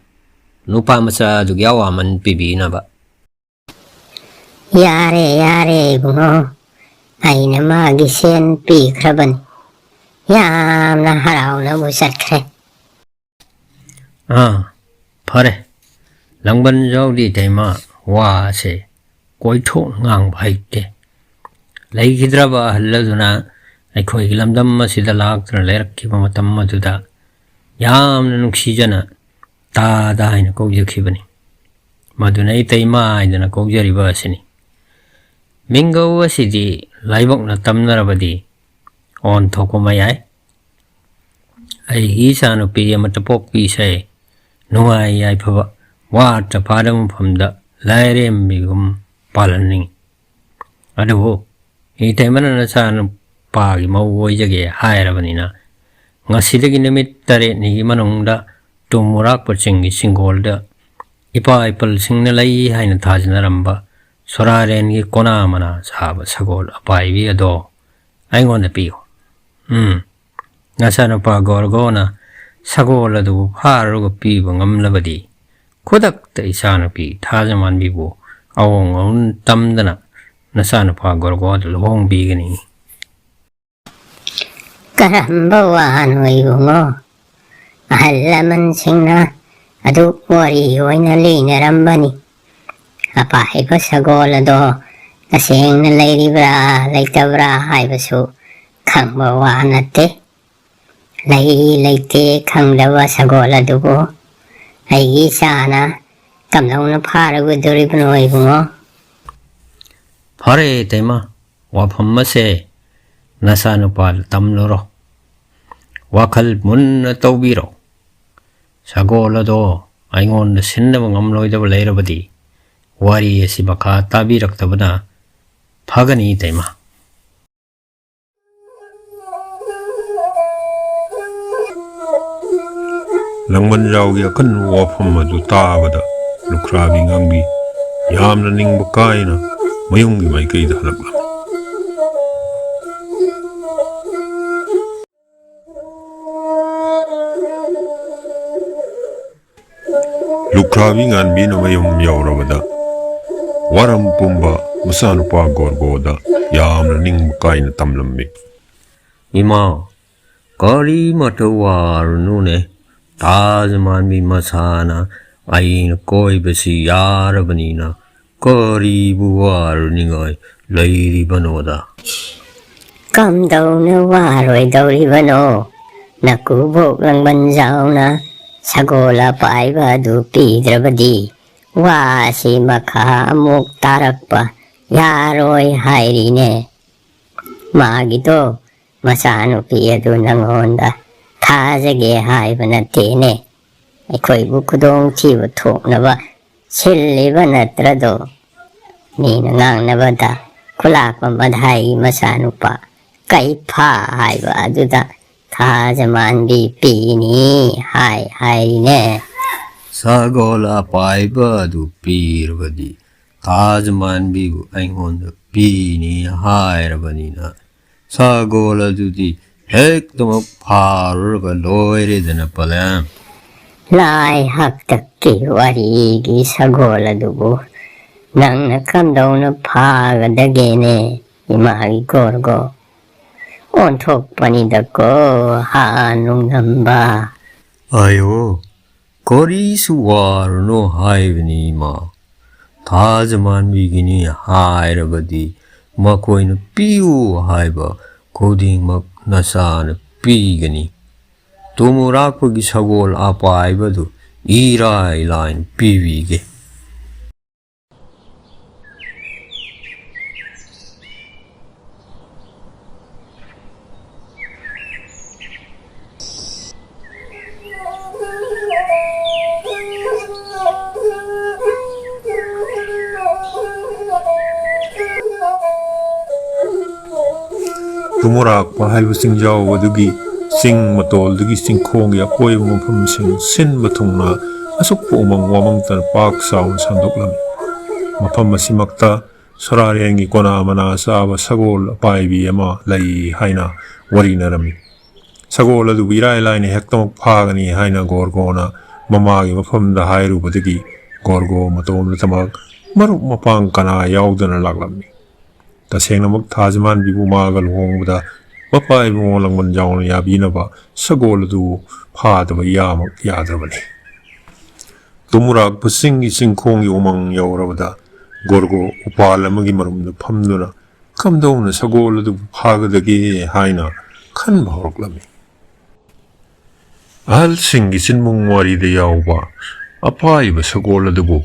ꯅꯨꯄꯥ ꯃꯆꯥ ꯑꯗꯨꯒꯤ ꯑꯋꯥꯃꯟ ꯄꯤꯕꯤꯅꯕ꯫ ꯌꯥꯔꯦ, ꯌꯥꯔꯦ, ꯏꯕꯨꯡꯉꯣ꯫ ꯑꯩꯅ ꯃꯥꯒꯤ ꯁꯦꯟ ꯄꯤꯈ꯭ꯔꯕꯅꯤ꯫ ꯌꯥꯝꯅ ꯍꯔꯥꯎꯅꯕꯨ ꯆꯠꯈ꯭ꯔꯦ꯫ ꯑꯥ, ꯐꯔꯦ꯫ ꯂꯥꯡꯕꯟꯖꯥꯎꯗꯤ ꯏꯇꯩꯃ ꯋꯥꯁꯦ ꯀꯣꯏꯊꯣꯛꯅ ꯉꯥꯡꯕ ꯍꯩꯇꯦ꯫ ꯂꯩꯈꯤꯗ꯭ꯔꯕ ꯑꯍꯜ ꯑꯗꯨꯅ ꯑꯩꯈꯣꯏꯒꯤ ꯂꯝꯗꯝ ꯑꯁꯤꯗ ꯂꯥꯛꯇꯨꯅ ꯂꯩꯔꯛꯈꯤꯕ ꯃꯇꯝ ꯑꯗꯨꯗ ꯌꯥꯝꯅ ꯅꯨꯡꯁꯤꯖꯅ "ꯇꯥꯗ" ꯍꯥꯏꯅ ꯀꯧꯖꯈꯤꯕꯅꯤ꯫ ꯃꯗꯨꯅ ꯏꯇꯩꯃ ꯍꯥꯏꯗꯨꯅ ꯀꯧꯖꯔꯤꯕ ꯑꯁꯤꯅꯤ꯫ ꯃꯤꯡꯒꯧ ꯑꯁꯤꯗꯤ ꯂꯥꯏꯕꯛꯅ ꯇꯝꯅꯔꯕꯗꯤ ꯑꯣꯟꯊꯣꯛꯄ ꯃꯌꯥꯏ꯫ ꯑꯩꯒꯤ ꯏꯆꯥꯅꯨꯄꯤ ꯑꯃꯠꯇ ꯄꯣꯛꯄꯤꯁꯦ ꯅꯨꯡꯉꯥꯏ ꯌꯥꯏꯐꯕ, ꯋꯥꯠꯇ ꯐꯥꯗꯕ ꯃꯐꯝꯗ ꯂꯥꯏꯔꯦꯝꯕꯤꯒꯨꯝ ꯄꯥꯜꯍꯟꯅꯤꯡꯏ꯫ ꯑꯗꯨꯕꯨ ꯏꯇꯩꯃꯅ ꯅꯆꯥꯅꯨꯄꯥꯒꯤ ꯃꯧ ꯑꯣꯏꯖꯒꯦ ꯍꯥꯏꯔꯕꯅꯤꯅ, ꯉꯁꯤꯗꯒꯤ ꯅꯨꯃꯤꯠ ꯇꯔꯦꯠꯅꯤꯒꯤ ꯃꯅꯨꯡꯗ ꯇꯨꯝ ꯃꯨꯔꯥꯛꯄ ꯆꯤꯡꯒꯤ ꯆꯤꯡꯒꯣꯜꯗ ꯏꯄꯥ ꯏꯄꯜꯁꯤꯡꯅ ꯂꯩ ꯍꯥꯏꯅ ꯊꯥꯖꯅꯔꯝꯕ ꯁꯣꯔꯥꯔꯦꯟꯒꯤ ꯀꯣꯅꯥ ꯃꯅꯥ ꯁꯥꯕ ꯁꯒꯣꯜ ꯑꯄꯥꯏꯕꯤ ꯑꯗꯣ ꯑꯩꯉꯣꯟꯗ ꯄꯤꯌꯨ꯫ ꯎꯝ, ꯅꯆꯥꯅꯨꯄꯥ ꯒꯣꯔꯒꯣꯅ ꯁꯒꯣꯜ ꯑꯗꯨꯕꯨ ꯐꯥꯔꯒ ꯄꯤꯕ ꯉꯝꯂꯕꯗꯤ, ꯈꯨꯗꯛꯇ ꯏꯆꯥꯅꯨꯄꯤ ꯊꯥꯖꯃꯥꯟꯕꯤꯕꯨ ꯑꯑꯣꯡ ꯑꯑꯣꯟ ꯇꯝꯗꯅ ꯅꯆꯥꯅꯨꯄꯥ ꯒꯣꯔꯒꯣꯗ ꯂꯨꯍꯣꯡꯕꯤꯒꯅꯤ꯫ ꯀꯔꯝꯕ ꯋꯥꯅꯣ ꯏꯕꯨꯡꯉꯣ? ꯑꯍꯜ ꯂꯃꯟꯁꯤꯡꯅ ꯑꯗꯨ ꯋꯥꯔꯤ ꯑꯣꯏꯅ ꯂꯤꯅꯔꯝꯕꯅꯤ꯫ ꯑꯄꯥꯏꯕ ꯁꯒꯣꯜ ꯑꯗꯣ ꯇꯁꯦꯡꯅ ꯂꯩꯔꯤꯕ꯭ꯔꯥ ꯂꯩꯇꯕ꯭ꯔꯥ ꯍꯥꯏꯕꯁꯨ ꯈꯪꯕ ꯋꯥ ꯅꯠꯇꯦ꯫ ꯂꯩ ꯂꯩꯇꯦ ꯈꯪꯗꯕ ꯁꯒꯣꯜ ꯑꯗꯨꯕꯨ ꯑꯩꯒꯤ ꯏꯆꯥꯅ ꯀꯝꯗꯧꯅ ꯐꯥꯔꯨꯒꯗꯣꯔꯤꯕꯅꯣ ꯏꯕꯨꯡꯉꯣ? ꯐꯔꯦ ꯏꯇꯩꯃ, ꯋꯥꯐꯝ ꯑꯁꯦ ꯅꯆꯥꯅꯨꯄꯥꯗ ꯇꯝꯂꯨꯔꯣ꯫ ꯋꯥꯈꯜ ꯃꯨꯟꯅ ꯇꯧꯕꯤꯔꯣ꯫ ꯁꯒꯣꯜ ꯑꯗꯣ ꯑꯩꯉꯣꯟꯗ ꯁꯤꯟꯅꯕ ꯉꯝꯂꯣꯏꯗꯕ ꯂꯩꯔꯕꯗꯤ ꯋꯥꯔꯤ ꯑꯁꯤ ꯃꯈꯥ ꯇꯥꯕꯤꯔꯛꯇꯕꯅ ꯐꯒꯅꯤ ꯏꯇꯩꯃ꯫ ꯂꯥꯡꯕꯟꯖꯥꯎꯒꯤ ꯑꯀꯟꯕ ꯋꯥꯐꯝ ꯑꯗꯨ ꯇꯥꯕꯗ ꯂꯨꯈ꯭ꯔꯥꯕꯤ ꯉꯥꯡꯕꯤ ꯌꯥꯝꯅ ꯅꯤꯡꯕ ꯀꯥꯏꯅ ꯃꯌꯨꯝꯒꯤ ꯃꯥꯏꯀꯩꯗ ꯍꯜꯂꯛꯂꯝꯃꯤ꯫ ꯂꯨꯈ꯭ꯔꯥꯕꯤ ꯉꯥꯟꯕꯤꯅ ꯃꯌꯨꯝ ꯌꯧꯔꯕꯗ ꯋꯥꯔꯝ ꯄꯨꯝꯕ ꯃꯆꯥꯅꯨꯄꯥ ꯒꯣꯔꯒꯣꯗ ꯌꯥꯝꯅ ꯅꯤꯡꯕ ꯀꯥꯏꯅ ꯇꯝꯂꯝꯃꯤ꯫ "ꯏꯃꯥ, ꯀꯔꯤꯃꯇ ꯋꯥꯔꯨꯅꯨꯅꯦ꯫ ꯇꯥꯖ ꯃꯥꯟꯕꯤ ꯃꯁꯥꯅ ꯑꯩꯅ ꯀꯣꯏꯕꯁꯤ ꯌꯥꯔꯕꯅꯤꯅ ꯀꯔꯤꯕꯨ ꯋꯥꯔꯨꯅꯤꯡꯉꯥꯏ ꯂꯩꯔꯤꯕꯅꯣꯗ?" "ꯀꯝꯗꯧꯅ ꯋꯥꯔꯣꯏꯗꯧꯔꯤꯕꯅꯣ? ꯅꯀꯨꯕꯣꯛ ꯂꯥꯡꯕꯟꯖꯥꯎꯅ ꯁꯒꯣꯜ ꯑꯄꯥꯏꯕ ꯑꯗꯨ ꯄꯤꯗ꯭ꯔꯕꯗꯤ ꯋꯥꯁꯤ ꯃꯈꯥ ꯑꯃꯨꯛ ꯇꯥꯔꯛꯄ ꯌꯥꯔꯣꯏ ꯍꯥꯏꯔꯤꯅꯦ꯫ ꯃꯥꯒꯤꯗꯣ ꯃꯆꯥꯅꯨꯄꯤ ꯑꯗꯨ ꯅꯪꯉꯣꯟꯗ ꯊꯥꯖꯒꯦ ꯍꯥꯏꯕ ꯅꯠꯇꯦꯅꯦ꯫ ꯑꯩꯈꯣꯏꯕꯨ ꯈꯨꯗꯣꯡꯊꯤꯕ ꯊꯣꯛꯅꯕ ꯁꯤꯜꯂꯤꯕ ꯅꯠꯇ꯭ꯔꯗꯣ? ꯃꯤꯅ ꯉꯥꯡꯅꯕꯗ ꯈꯨꯂꯥꯛꯄ ꯃꯙꯥꯏꯒꯤ ꯃꯆꯥꯅꯨꯄꯥ ꯀꯩꯐꯥ ꯍꯥꯏꯕ ꯑꯗꯨꯗ ꯊꯥꯖ ꯃꯥꯟꯕꯤ ꯄꯤꯅꯤ ꯍꯥꯏ ꯍꯥꯏꯔꯤꯅꯦ꯫ ꯁꯒꯣꯜ ꯑꯄꯥꯏꯕ ꯑꯗꯨ ꯄꯤꯔꯕꯗꯤ ꯊꯥꯖ ꯃꯥꯟꯕꯤꯕꯨ ꯑꯩꯉꯣꯟꯗ ꯄꯤꯅꯤ ꯍꯥꯏꯔꯕꯅꯤꯅ ꯁꯒꯣꯜ ꯑꯗꯨꯗꯤ ꯍꯦꯛꯇꯃꯛ ꯐꯥꯔꯨꯔꯒ ꯂꯣꯏꯔꯦꯗꯅ, ꯄꯂꯦꯝ꯫ ꯂꯥꯏ ꯍꯥꯛꯇꯛꯀꯤ ꯋꯥꯔꯤꯒꯤ ꯁꯒꯣꯜ ꯑꯗꯨꯕꯨ ꯅꯪꯅ ꯀꯝꯗꯧꯅ ꯐꯥꯒꯗꯒꯦꯅꯦ, ꯏꯃꯥꯒꯤ ꯒꯣꯔꯒꯣ? ꯑꯣꯟꯊꯣꯛꯄꯅꯤꯗꯀꯣ, ꯍꯥ ꯅꯨꯡꯅꯝꯕ꯫ ꯑꯌꯣ, ꯀꯔꯤꯁꯨ ꯋꯥꯔꯨꯅꯣ ꯍꯥꯏꯕꯅꯤ, ꯏꯃꯥ꯫ ꯊꯥꯖ ꯃꯥꯟꯕꯤꯒꯤꯅꯤ ꯍꯥꯏꯔꯕꯗꯤ ꯃꯈꯣꯏꯅ ꯄꯤꯌꯨ ꯍꯥꯏꯕ ꯈꯨꯗꯤꯡꯃꯛ ꯅꯆꯥꯅ ꯄꯤꯒꯅꯤ꯫ ꯇꯨꯃꯨꯔꯥꯛꯄꯒꯤ ꯁꯒꯣꯜ ꯑꯄꯥꯏꯕꯗꯨ ꯏꯔꯥꯏ ꯂꯥꯏꯅ ꯄꯤꯕꯤꯒꯦ꯫ ꯇꯨꯃꯨꯔꯥꯛꯄ ꯍꯥꯏꯕ ꯆꯤꯡꯖꯥꯎ ꯑꯗꯨꯒꯤ ꯆꯤꯡ ꯃꯇꯣꯜꯗꯨꯒꯤ ꯆꯤꯡꯈꯣꯡꯒꯤ ꯑꯀꯣꯏꯕ ꯃꯐꯝꯁꯤꯡ ꯁꯤꯟꯕ ꯊꯨꯡꯅ ꯑꯁꯨꯛꯄ ꯎꯃꯪ ꯋꯥꯃꯪꯇꯅ ꯄꯥꯛ ꯆꯥꯎꯅ ꯁꯟꯗꯣꯛꯂꯝꯃꯤ꯫ ꯃꯐꯝ ꯑꯁꯤꯃꯛꯇ ꯁꯣꯔꯥꯔꯦꯟꯒꯤ ꯀꯣꯅꯥ ꯃꯅꯥ ꯆꯥꯕ ꯁꯒꯣꯜ ꯑꯄꯥꯏꯕꯤ ꯑꯃ ꯂꯩ ꯍꯥꯏꯅ ꯋꯥꯔꯤꯅꯔꯝꯃꯤ꯫ ꯁꯒꯣꯜ ꯑꯗꯨꯕꯨ ꯏꯔꯥꯏ ꯂꯥꯏꯅ ꯍꯦꯛꯇꯃꯛ ꯐꯥꯒꯅꯤ ꯍꯥꯏꯅ ꯒꯣꯔꯒꯣꯅ ꯃꯃꯥꯒꯤ ꯃꯐꯝꯗ ꯍꯥꯏꯔꯨꯕꯗꯒꯤ ꯒꯣꯔꯒꯣ ꯃꯇꯣꯝꯇꯃꯛ ꯃꯔꯨꯞ ꯃꯄꯥꯡ ꯀꯅꯥ ꯌꯥꯎꯗꯅ ꯂꯥꯛꯂꯝꯃꯤ꯫ ꯇꯁꯦꯡꯅꯃꯛ ꯊꯥꯖ ꯃꯥꯟꯕꯤꯕꯨ ꯃꯥꯒ ꯂꯨꯍꯣꯡꯕꯗ ꯃꯄꯥ ꯏꯕꯨꯡꯉꯣ ꯂꯥꯡꯕꯟꯖꯥꯎꯅ ꯌꯥꯕꯤꯅꯕ ꯁꯒꯣꯜ ꯑꯗꯨ ꯐꯥꯗꯕ ꯌꯥꯃꯛ ꯌꯥꯗ꯭ꯔꯕꯅꯤ꯫ ꯇꯨꯝꯃꯨꯔꯥꯛꯄꯁꯤꯡꯒꯤ ꯆꯤꯡꯈꯣꯡꯒꯤ ꯎꯃꯪ ꯌꯧꯔꯕꯗ ꯒꯣꯔꯒꯣ ꯎꯄꯥꯜ ꯑꯃꯒꯤ ꯃꯔꯨꯝꯗ ꯐꯝꯗꯨꯅ ꯀꯝꯗꯧꯅ ꯁꯒꯣꯜ ꯑꯗꯨꯕꯨ ꯐꯥꯒꯗꯒꯦ ꯍꯥꯏꯅ ꯈꯟꯕ ꯍꯧꯔꯛꯂꯝꯃꯤ꯫ ꯑꯍꯜꯁꯤꯡꯒꯤ ꯆꯤꯟꯕꯨꯡ ꯋꯥꯔꯤꯗ ꯌꯥꯎꯕ ꯑꯄꯥꯏꯕ ꯁꯒꯣꯜ ꯑꯗꯨꯕꯨ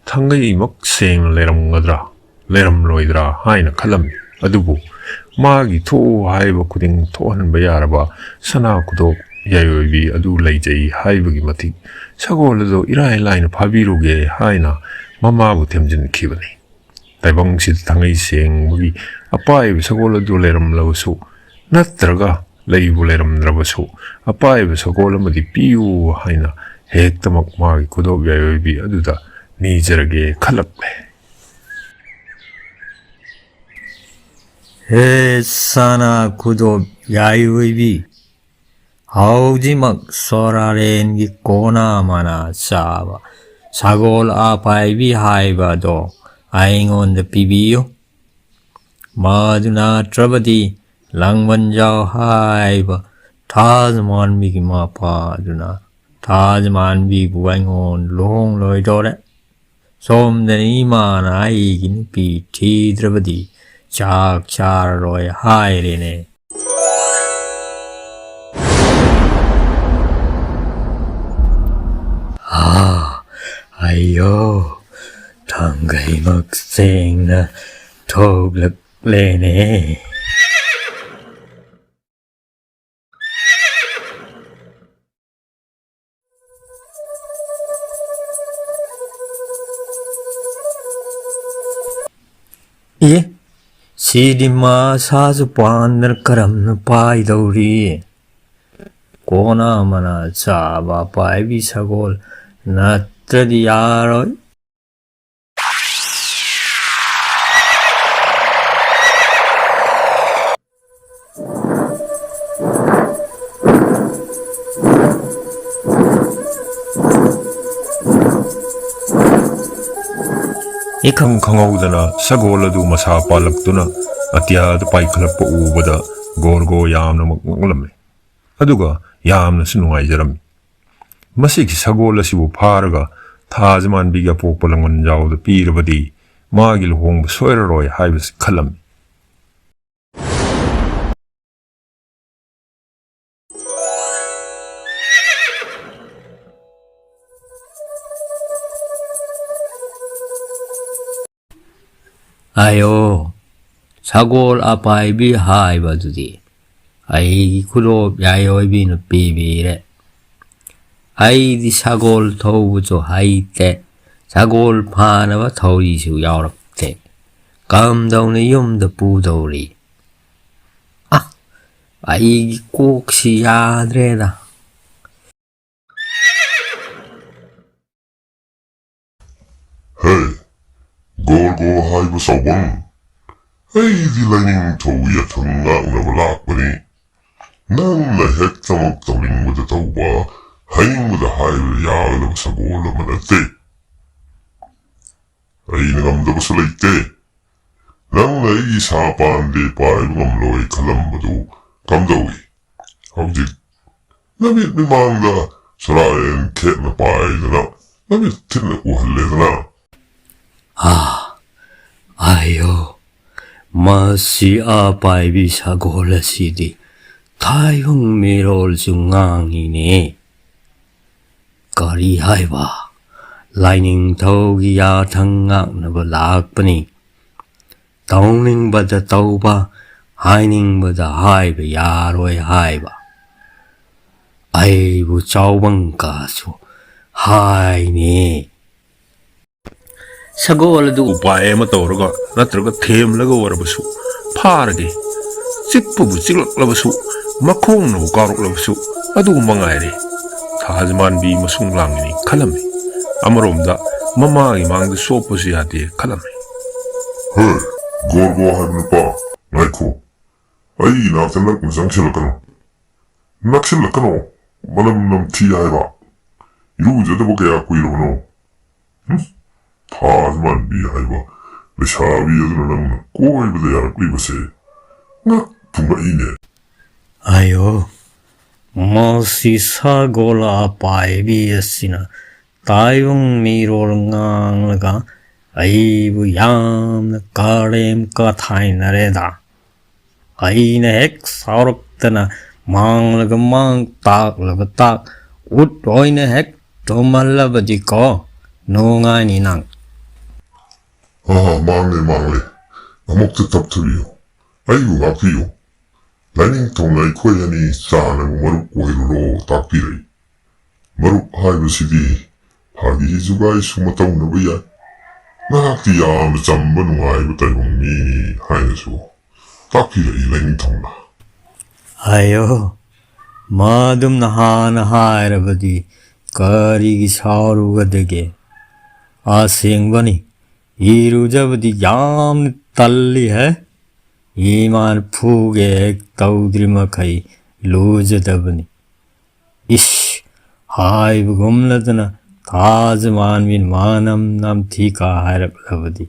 ꯊꯥꯡꯒꯩꯃꯛ ꯁꯦꯡꯅ ꯂꯩꯔꯝꯒꯗ꯭ꯔꯥ, ꯂꯩꯔꯝꯂꯣꯏꯗ꯭ꯔꯥ ꯍꯥꯏꯅ ꯈꯜꯂꯝꯃꯤ꯫ ꯑꯗꯨꯕꯨ ꯃꯥꯒꯤ ꯊꯣꯛꯎ ꯍꯥꯏꯕ ꯈꯨꯗꯤꯡ ꯊꯣꯛꯍꯟꯕ ꯌꯥꯔꯕ ꯁꯅꯥ ꯈꯨꯗꯣꯞ ꯌꯥꯏꯑꯣꯏꯕꯤ ꯑꯗꯨ ꯂꯩꯖꯩ ꯍꯥꯏꯕꯒꯤ ꯃꯇꯤꯛ ꯁꯒꯣꯜ ꯑꯗꯨ ꯏꯔꯥꯏ ꯂꯥꯏꯅ ꯐꯥꯕꯤꯔꯨꯒꯦ ꯍꯥꯏꯅ ꯃꯃꯥꯕꯨ ꯊꯦꯝꯖꯤꯟꯈꯤꯕꯅꯤ꯫ ꯇꯥꯏꯕꯪꯁꯤꯗ ꯊꯥꯡꯒꯩ ꯁꯦꯡꯕꯒꯤ ꯑꯄꯥꯏꯕ ꯁꯒꯣꯜ ꯑꯗꯨ ꯂꯩꯔꯝꯂꯕꯁꯨ, ꯅꯠꯇ꯭ꯔꯒ ꯂꯩꯕꯨ ꯂꯩꯔꯝꯗ꯭ꯔꯕꯁꯨ, ꯑꯄꯥꯏꯕ ꯁꯒꯣꯜ ꯑꯃꯗꯤ ꯄꯤꯌꯨ ꯍꯥꯏꯅ ꯍꯦꯛꯇꯃꯛ ꯃꯥꯒꯤ ꯈꯨꯗꯣꯞ ꯌꯥꯏꯑꯣꯏꯕꯤ ꯑꯗꯨꯗ ꯅꯤꯖꯔꯒꯦ ꯈꯜꯂꯛꯂꯦ꯫ ꯍꯦ ꯁꯅꯥ ꯈꯨꯗꯣꯞ ꯌꯥꯏꯑꯣꯏꯕꯤ, ꯍꯧꯖꯤꯛꯃꯛ ꯁꯣꯔꯥꯔꯦꯟꯒꯤ ꯀꯣꯅꯥ ꯃꯅꯥ ꯆꯥꯕ ꯁꯒꯣꯜ ꯑꯄꯥꯏꯕꯤ ꯍꯥꯏꯕ ꯑꯗꯣ ꯑꯩꯉꯣꯟꯗ ꯄꯤꯕꯤꯌꯨ꯫ ꯃꯗꯨ ꯅꯠꯇ꯭ꯔꯕꯗꯤ ꯂꯥꯡꯕꯟꯖꯥꯎ ꯍꯥꯏꯕ ꯊꯥꯖ ꯃꯥꯟꯕꯤꯒꯤ ꯃꯄꯥ ꯑꯗꯨꯅ ꯊꯥꯖ ꯃꯥꯟꯕꯤꯕꯨ ꯑꯩꯉꯣꯟꯗ ꯂꯨꯍꯣꯡꯂꯣꯏꯗꯧꯔꯦ꯫ ꯁꯣꯝꯗꯅ ꯏꯃꯥꯅ ꯑꯩꯒꯤ ꯅꯨꯄꯤ ꯊꯤꯗ꯭ꯔꯕꯗꯤ ꯆꯥꯛ ꯆꯥꯔꯔꯣꯏ ꯍꯥꯏꯔꯦꯅꯦ꯫ ꯑꯥ, ꯑꯌꯣ, ꯊꯥꯡꯒꯩꯃꯛ ꯁꯦꯡꯅ ꯊꯣꯛꯂꯛꯂꯦꯅꯦ꯫ ꯑꯦ, ꯁꯤꯗꯤ ꯃꯁꯥꯁꯨ ꯄꯥꯟꯗꯅ ꯀꯔꯝꯅ ꯄꯥꯏꯗꯧꯔꯤ? ꯀꯣꯅꯥ ꯃꯅꯥ ꯆꯥꯕ ꯄꯥꯏꯕꯤ ꯁꯒꯣꯜ ꯅꯠꯇ꯭ꯔꯗꯤ ꯌꯥꯔꯣꯏ꯫ ꯏꯈꯪ ꯈꯪꯍꯧꯗꯅ ꯁꯒꯣꯜ ꯑꯗꯨ ꯃꯁꯥ ꯄꯥꯜꯂꯛꯇꯨꯅ ꯑꯇꯤꯌꯥꯗ ꯄꯥꯏꯈꯠꯂꯛꯄ ꯎꯕꯗ ꯒꯣꯔꯒꯣ ꯌꯥꯝꯅꯃꯛ ꯉꯛꯂꯝꯃꯤ꯫ ꯑꯗꯨꯒ ꯌꯥꯝꯅꯁꯨ ꯅꯨꯡꯉꯥꯏꯖꯔꯝꯃꯤ꯫ ꯃꯁꯤꯒꯤ ꯁꯒꯣꯜ ꯑꯁꯤꯕꯨ ꯐꯥꯔꯒ ꯊꯥꯖ ꯃꯥꯟꯕꯤꯒꯤ ꯑꯄꯣꯛꯄ ꯂꯪꯒꯣꯜꯖꯥꯎꯗ ꯄꯤꯔꯕꯗꯤ ꯃꯥꯒꯤ ꯂꯨꯍꯣꯡꯕ ꯁꯣꯏꯔꯔꯣꯏ ꯍꯥꯏꯕꯁꯤ ꯈꯜꯂꯝꯃꯤ꯫ ꯑꯌꯣ, ꯁꯒꯣꯜ ꯑꯄꯥꯏꯕꯤ ꯍꯥꯏꯕꯗꯨꯗꯤ ꯑꯩꯒꯤ ꯈꯨꯗꯣꯞ ꯌꯥꯏꯑꯣꯏꯕꯤꯅ ꯄꯤꯕꯤꯔꯦ꯫ ꯑꯩꯗꯤ ꯁꯒꯣꯜ ꯊꯧꯕꯁꯨ ꯍꯩꯇꯦ, ꯁꯒꯣꯜ ꯐꯥꯅꯕ ꯊꯧꯔꯤꯁꯨ ꯌꯥꯎꯔꯛꯇꯦ꯫ ꯀꯝꯗꯧꯅ ꯌꯨꯝꯗ ꯄꯨꯗꯧꯔꯤ? ꯑ, ꯑꯩꯒꯤ ꯀꯣꯛꯁꯤ ꯌꯥꯗ꯭ꯔꯦꯗ꯫ ꯍꯦ, ꯒꯣꯔꯒꯣ ꯍꯥꯏꯕ ꯆꯥꯎꯕꯪ, ꯑꯩꯗꯤ ꯂꯥꯏꯅꯤꯡꯊꯧ ꯌꯥꯊꯪ ꯉꯥꯛꯅꯕ ꯂꯥꯛꯄꯅꯤ꯫ ꯅꯪꯅ ꯍꯦꯛꯇꯃꯛ ꯇꯧꯅꯤꯡꯕꯗ ꯇꯧꯕ, ꯍꯥꯏꯅꯤꯡꯕꯗ ꯍꯥꯏꯕ ꯌꯥꯒꯗꯕ ꯁꯒꯣꯜ ꯑꯃ ꯅꯠꯇꯦ꯫ ꯑꯩꯅ ꯉꯝꯗꯕꯁꯨ ꯂꯩꯇꯦ꯫ ꯅꯪꯅ ꯑꯩꯒꯤ ꯁꯥ ꯄꯥꯟꯗꯦ ꯄꯥꯏꯕ ꯉꯝꯂꯣꯏ ꯈꯜꯂꯝꯕꯗꯨ ꯀꯝꯗꯧꯏ? ꯍꯧꯖꯤꯛ ꯅꯃꯤꯠ ꯃꯤꯃꯥꯡꯗ ꯁꯣꯔꯥꯌꯦꯟ ꯈꯦꯠꯅ ꯄꯥꯏꯗꯅ ꯅꯃꯤꯠ ꯊꯤꯟꯅ ꯎꯍꯜꯂꯦꯗꯅ꯫ ꯑꯥ, ꯑꯌꯣ, ꯃꯁꯤ ꯑꯄꯥꯏꯕꯤ ꯁꯒꯣꯜ ꯑꯁꯤꯗꯤ ꯊꯥꯏꯕꯪ ꯃꯤꯔꯣꯜꯁꯨ ꯉꯥꯡꯉꯤꯅꯦ꯫ ꯀꯔꯤ ꯍꯥꯏꯕ? ꯂꯥꯏꯅꯤꯡꯊꯧꯒꯤ ꯌꯥꯊꯪ ꯉꯥꯛꯅꯕ ꯂꯥꯛꯄꯅꯤ꯫ ꯇꯧꯅꯤꯡꯕꯗ ꯇꯧꯕ, ꯍꯥꯏꯅꯤꯡꯕꯗ ꯍꯥꯏꯕ ꯌꯥꯔꯣꯏ ꯍꯥꯏꯕ꯫ ꯑꯩꯕꯨ ꯆꯥꯎꯕꯪ ꯀꯥꯁꯨ ꯍꯥꯏꯅꯦ꯫ ꯁꯒꯣꯜ ꯑꯗꯨ ꯎꯄꯥꯏ ꯑꯃ ꯇꯧꯔꯒ ꯅꯠꯇ꯭ꯔꯒ ꯊꯦꯝꯂꯒ ꯑꯣꯏꯔꯕꯁꯨ ꯐꯥꯔꯒꯦ꯫ ꯆꯤꯛꯄꯕꯨ ꯆꯤꯛꯂꯛꯂꯕꯁꯨ, ꯃꯈꯣꯡꯅꯕꯨ ꯀꯥꯎꯔꯛꯂꯕꯁꯨ, ꯑꯗꯨ ꯃꯉꯥꯏꯔꯦ꯫ ꯊꯥꯖ ꯃꯥꯟꯕꯤ ꯃꯁꯨꯡ ꯂꯥꯡꯉꯤꯅꯤ ꯈꯜꯂꯝꯃꯤ꯫ ꯑꯃꯔꯣꯝꯗ ꯃꯃꯥꯒꯤ ꯃꯥꯡꯗ ꯆꯣꯞꯄꯁꯨ ꯌꯥꯗꯦ ꯈꯜꯂꯝꯃꯤ꯫ ꯍꯦ, ꯒꯣꯔꯒꯣ ꯍꯥꯏꯕ ꯅꯨꯄꯥ, ꯉꯥꯏꯈꯣ꯫ ꯑꯩꯒꯤ ꯏꯅꯥꯛꯇ ꯅꯛꯅ ꯆꯪꯁꯤꯜꯂꯛꯀꯅꯨ꯫ ꯅꯛꯁꯤꯜꯂꯛꯀꯅꯨ꯫ ꯃꯅꯝ ꯅꯝꯊꯤ ꯍꯥꯏꯕ꯫ ꯏꯔꯨꯖꯗꯕ ꯀꯌꯥ ꯀꯨꯏꯔꯕꯅꯣ? ꯍꯨꯝ? ꯊꯥꯖ ꯃꯥꯟꯕꯤ ꯍꯥꯏꯕ ꯂꯩꯁꯥꯕꯤ ꯑꯗꯨꯅ ꯅꯪꯅ ꯀꯣꯏꯕꯗ ꯌꯥꯔꯛꯂꯤꯕꯁꯦ ꯉꯛꯄꯨ ꯉꯛꯏꯅꯦ꯫ ꯑꯌꯣ, ꯃꯁꯤ ꯁꯒꯣꯜ ꯑꯄꯥꯏꯕꯤ ꯑꯁꯤꯅ ꯇꯥꯏꯕꯪ ꯃꯤꯔꯣꯜ ꯉꯥꯡꯂꯒ ꯑꯩꯕꯨ ꯌꯥꯝꯅ ꯀꯔꯦꯝ ꯀꯊꯥꯏꯅꯔꯦꯗ꯫ ꯑꯩꯅ ꯍꯦꯛ ꯁꯥꯎꯔꯛꯇꯅ ꯃꯥꯡꯂꯒ ꯃꯥꯡ, ꯇꯥꯛꯂꯒ ꯇꯥꯛ, ꯎꯠ ꯑꯣꯏꯅ ꯍꯦꯛ ꯇꯨꯝꯍꯜꯂꯕꯗꯤꯀꯣ, ꯅꯨꯡꯉꯥꯏꯅꯤ ꯅꯪ꯫ ꯑꯥ, ꯃꯥꯡꯂꯦ, ꯃꯥꯡꯂꯦ꯫ ꯑꯃꯨꯛꯇ ꯇꯞꯊꯕꯤꯌꯨ꯫ ꯑꯩꯕꯨ ꯉꯥꯛꯄꯤꯌꯨ꯫ ꯂꯥꯏꯅꯤꯡꯊꯧꯅ ꯑꯩꯈꯣꯏ ꯑꯅꯤ ꯆꯥꯅꯕ ꯃꯔꯨꯞ ꯑꯣꯏꯔꯨꯔꯣ ꯇꯥꯛꯄꯤꯔꯛꯏ꯫ ꯃꯔꯨꯞ ꯍꯥꯏꯕꯁꯤꯗꯤ ꯐꯥꯒꯤ ꯖꯨꯒꯥꯏꯁꯨ ꯃꯇꯧꯅꯕ ꯌꯥꯏ꯫ ꯅꯍꯥꯛꯇꯤ ꯌꯥꯝꯅ ꯆꯝꯕ ꯅꯨꯡꯉꯥꯏꯕ ꯇꯥꯏꯕꯪ ꯃꯤꯅꯤ ꯍꯥꯏꯅꯁꯨ ꯇꯥꯛꯄꯤꯔꯛꯏ ꯂꯥꯏꯅꯤꯡꯊꯧꯅ꯫ ꯑꯌꯣ, ꯃꯗꯨꯝꯅ ꯍꯥꯟꯅ ꯍꯥꯏꯔꯕꯗꯤ ꯀꯔꯤꯒꯤ ꯁꯥꯎꯔꯨꯒꯗꯒꯦ? ꯑꯁꯦꯡꯕꯅꯤ, ꯏꯔꯨꯖꯕꯗꯤ ꯌꯥꯝꯅ ꯇꯜꯂꯤ ꯍꯦ꯫ ꯏꯃꯥꯅ ꯐꯨꯒꯦ ꯍꯦꯛ ꯇꯧꯗ꯭ꯔꯤ ꯃꯈꯩ ꯂꯨꯖꯗꯕꯅꯤ꯫ ꯏꯁ, ꯍꯥꯏꯕꯒꯨꯝꯂꯗꯅ ꯊꯥꯖ ꯃꯥꯟꯕꯤꯅ ꯃꯅꯝ ꯅꯝꯊꯤ ꯀꯥ ꯍꯥꯏꯔꯛꯂꯕꯗꯤ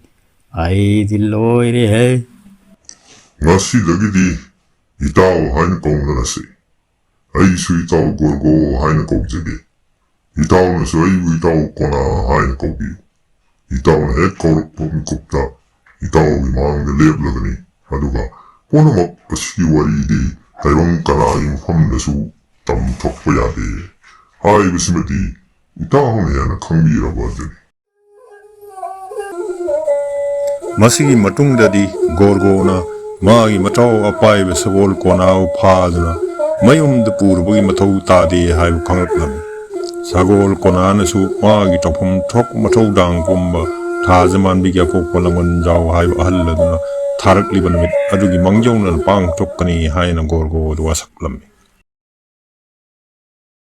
ꯑꯩꯗꯤ ꯂꯣꯏꯔꯦꯍꯦ꯫ ꯉꯁꯤꯗꯒꯤꯗꯤ ꯏꯇꯥꯎ ꯍꯥꯏꯅ ꯀꯧꯅꯔꯁꯤ꯫ ꯑꯩꯁꯨ ꯏꯇꯥꯎ ꯒꯣꯔꯒꯣ ꯍꯥꯏꯅ ꯀꯧꯖꯒꯦ꯫ ꯏꯇꯥꯎꯅꯁꯨ ꯑꯩꯕꯨ ꯏꯇꯥꯎ ꯀꯣꯅꯥ ꯍꯥꯏꯅ ꯀꯧꯕꯤꯌꯨ꯫ ꯏꯇꯥꯎꯅ ꯍꯦꯛ ꯀꯧꯔꯛꯄ ꯃꯤꯀꯨꯞꯇ ꯏꯇꯥꯎꯒꯤ ꯃꯥꯡꯗ ꯂꯦꯞꯂꯒꯅꯤ꯫ ꯑꯗꯨꯒ ꯄꯨꯝꯅꯃꯛ ꯑꯁꯤꯒꯤ ꯋꯥꯔꯤꯗꯤ ꯇꯥꯏꯕꯪ ꯀꯅꯥꯒꯤ ꯃꯐꯝꯗꯁꯨ ꯇꯝꯊꯣꯛꯄ ꯌꯥꯗꯦ ꯍꯥꯏꯕꯁꯤꯃꯗꯤ ꯏꯇꯥꯎꯅ ꯍꯦꯟꯅ ꯈꯪꯕꯤꯔꯕ ꯑꯗꯨꯅꯤ꯫ ꯃꯁꯤꯒꯤ ꯃꯇꯨꯡꯗꯗꯤ ꯒꯣꯔꯒꯣꯅ ꯃꯥꯒꯤ ꯃꯇꯥꯎ ꯑꯄꯥꯏꯕ ꯁꯒꯣꯜ ꯀꯣꯅꯥꯕꯨ ꯐꯥꯗꯨꯅ ꯃꯌꯨꯝꯗ ꯄꯨꯔꯨꯕꯒꯤ ꯃꯊꯧ ꯇꯥꯗꯦ ꯍꯥꯏꯕ ꯈꯪꯂꯛꯂꯝꯃꯤ꯫ ꯁꯒꯣꯜ ꯀꯣꯅꯥꯅꯁꯨ ꯃꯥꯒꯤ ꯇꯧꯐꯝ ꯊꯣꯛꯄ ꯃꯊꯧꯗꯥꯡ ꯄꯨꯝꯕ ꯊꯥꯖ ꯃꯥꯟꯕꯤꯒꯤ ꯑꯄꯣꯛꯄ ꯂꯥꯡꯕꯟꯖꯥꯎ ꯍꯥꯏꯕ ꯑꯍꯜ ꯑꯗꯨꯅ ꯊꯥꯔꯛꯂꯤꯕ ꯅꯨꯃꯤꯠ ꯑꯗꯨꯒꯤ ꯃꯥꯡꯖꯧꯅꯅ ꯄꯥꯡꯊꯣꯛꯀꯅꯤ ꯍꯥꯏꯅ ꯒꯣꯔꯒꯣꯗ ꯋꯥꯁꯛꯂꯝꯃꯤ꯫